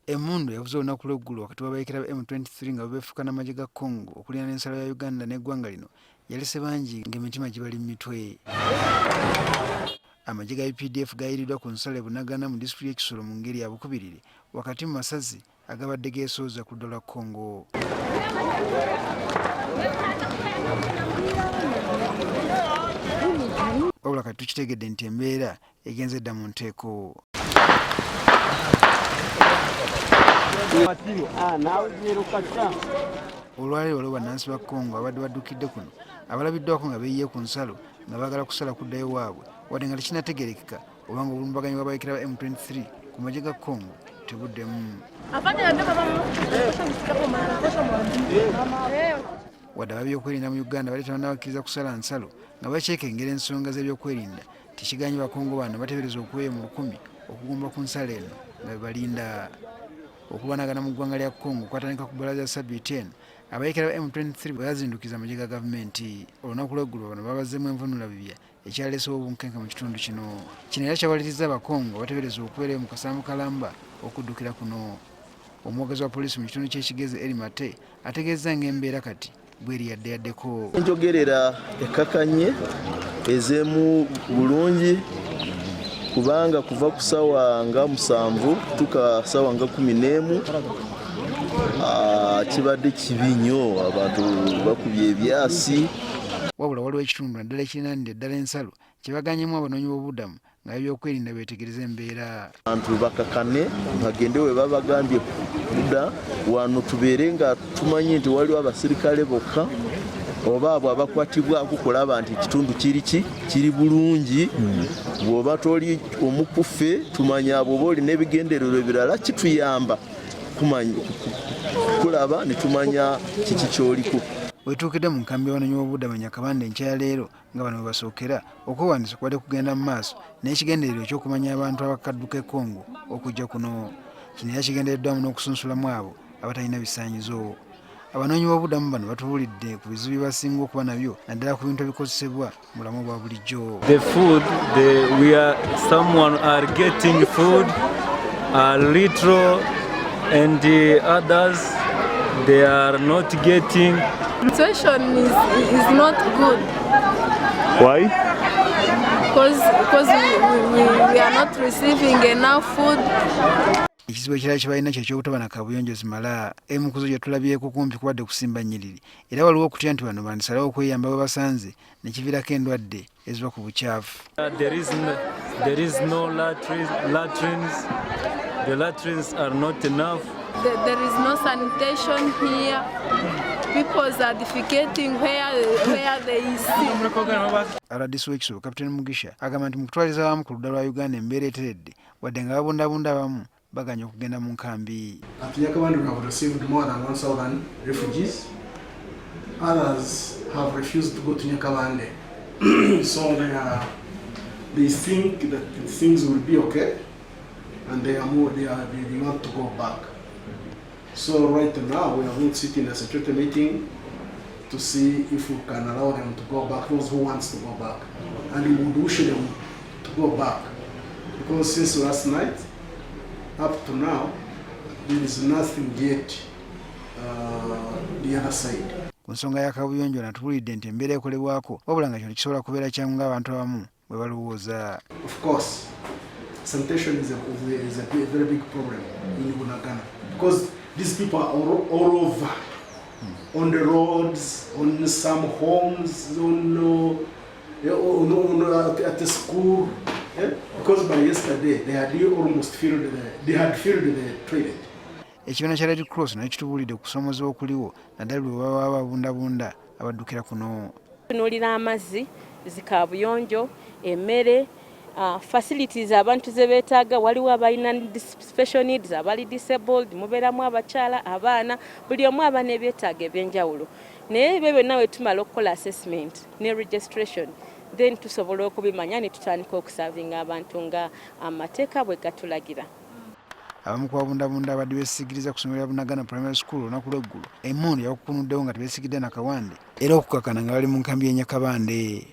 Emmundu yavuze olunaku lw'eggulo wakati w'abayeekera ba M23 nga babeefuka n'amagye ga Congo okuliraana ensalo ya Uganda n'eggwanga lino yalese bangi ng'emitima gibali mu mitwe. Amagye ga UPDF gayiiriddwa ku nsalo e Bunagana mu disitulikiti y'e Kisoro mu ngeri ya bukubirire wakati mu masasi agabadde geesooza ku ludda lwa Congo. Wabula kati tukitegedde nti embeera egenze dda mu nteeko. Olwaleero waliwo bannansi ba Congo abadde baddukidde kuno abalabiddwako nga beeyiye ku nsalo nga baagala kusala kuddayo waabwe wadde nga tekinategerekeka oba nga obulumbaganyi bw'abayekera ba M23 ku magye ga Congo tebuddemu. Wadde ab'ebyokwerinda mu Uganda bali tebannabakkiriza kusala nsalo nga bakyekengera ensonga z'ebyokwerinda, tekigaanyi Bakongo bano bateebereza okubeeyo mu lukumi okugumba ku nsalo eno nga bebalinda. Okulwanagana mu ggwanga lya Congo kwatandika ku bbalaza ya sabbiiti eno abayeekera ba M23 bwe bazindukiza amagye ga gavumenti. Olunaku lw'eggulo bano babazzeemu envunula bibya ekyaleesewo obunkenke mu kitundu kino. Kino era kyawalirizza Abakongo abateebereza okubeerayo mu kasanvu kalamba okuddukira kuno. Omwogezi wa poliisi mu kitundu ky'e Kigezi Elly Mate ategeezezza ng'embeera kati bweri yadde yaddeko. Njogerera ekkakanye ezeemu bulungi kubanga kuva ku sawa nga 7 tuka sawa nga 11 kibadde kibi nnyo, abantu bakubye ebyasi. Wabula waliwo ekitundu naddala ekirinaanidde ddala ensalo kye baganyemu abanoonyi b'obubudamu nga ebyokwerinda beetegereze embeera. Abantu bakakane bagende we babagambye kudda wano, tubeere nga tumanyi nti waliwo abasirikale bokka oba abo abakwatibwako kulaba nti ekitundu kiri ki kiri bulungi. Bw'oba toli omu ku ffe tumanya, bw'oba olina ebigendererwa ebirala kituyamba kulaba ne tumanya kiki ky'oliko. Wetuukidde mu nkambi y'abanoonyi b'obubudamu e Nyakabande enkya ya leero nga bano webasookera okwewandiisa kubadde kugenda mu maaso n'ekigendererwa eky'okumanya abantu abakadduka e Congo okujja kuno. Kino era kigendereddwamu n'okusunsulamu abo abatalina bisaanyizo. Abanoonyi b'obubudamu bano batubuulidde ku bizibu bye basinga okuba nabyo naddala ku bintu ebikozesebwa mu bulamu obwa bulijjo. The food, we are, someone are getting food, a little, and the others, they are not getting. Situation is not good. Why? Because we are not receiving enough food. Ekizibu ekirala kye balina kye ky'obutaba na kaabuyonjo zimala. Emu ku zo gye tulabyeko kumpi kubadde kusimba nnyiriri era waliwo okutya nti bano bandisalawo okweyamba bwe basanze ne kiviirako endwadde eziva ku bukyafu. There is no latrines. The latrines are not enough. There is no sanitation here. People are defecating where they see. RDC w'e Kisoro Captain Mugisha agamba nti mu kutwaliza awamu ku ludda lwa Uganda embeera eteredde wadde nga babundabunda abamu baganye okugenda mu nkambi. At Nyakabande we have received more than 1,000 refugees. Others have refused to go to Nyakabande. So they think that things will be okay and they are more, they, are, they, they want to go back. So right now we are going to sit in a security meeting to see if we can allow them to go back, those who wants to go back. And we would wish them to go back because since last night up to now, there is nothing yet the other side. Ku nsonga ya kabuyonjo natubuulidde nti embeera ekolebwako wabula nga kino kisobola kubeera kyangu ng'abantu abamu bwe balowooza. Of course, sanitation is a very big problem in Bunagana because these people are all over, on the roads, on some homes, on at the school. Yeah? Because by yesterday they had almost filled the, they had filled the toilet. Ekibiina kya Red Cross nakyo kitubuulidde ku kusoomozebwa okuliwo naddala bwe baba babundabunda abaddukira kuno. Tunuulira amazzi, zikabuyonjo, emmere, facilities abantu ze beetaaga. Waliwo abalina special needs, abali disabled, mubeeramu abakyala, abaana, buli omu aba n'ebyetaago ebyenjawulo. Naye ebyo byonna bwe tumala okukola assessment ne registration, then tusobola okubimanya ne tutandika okuservinga abantu nga amateeka bwe gatulagira. Abamu ku babundabunda abadde beesigiriza ku ssomero lya Bunagana Primary School olunaku lw'eggulo emmundu yabakukunuddewo nga tebeesigidde na kawande era okukakana nga bali mu nkambi y'e Nyakabande.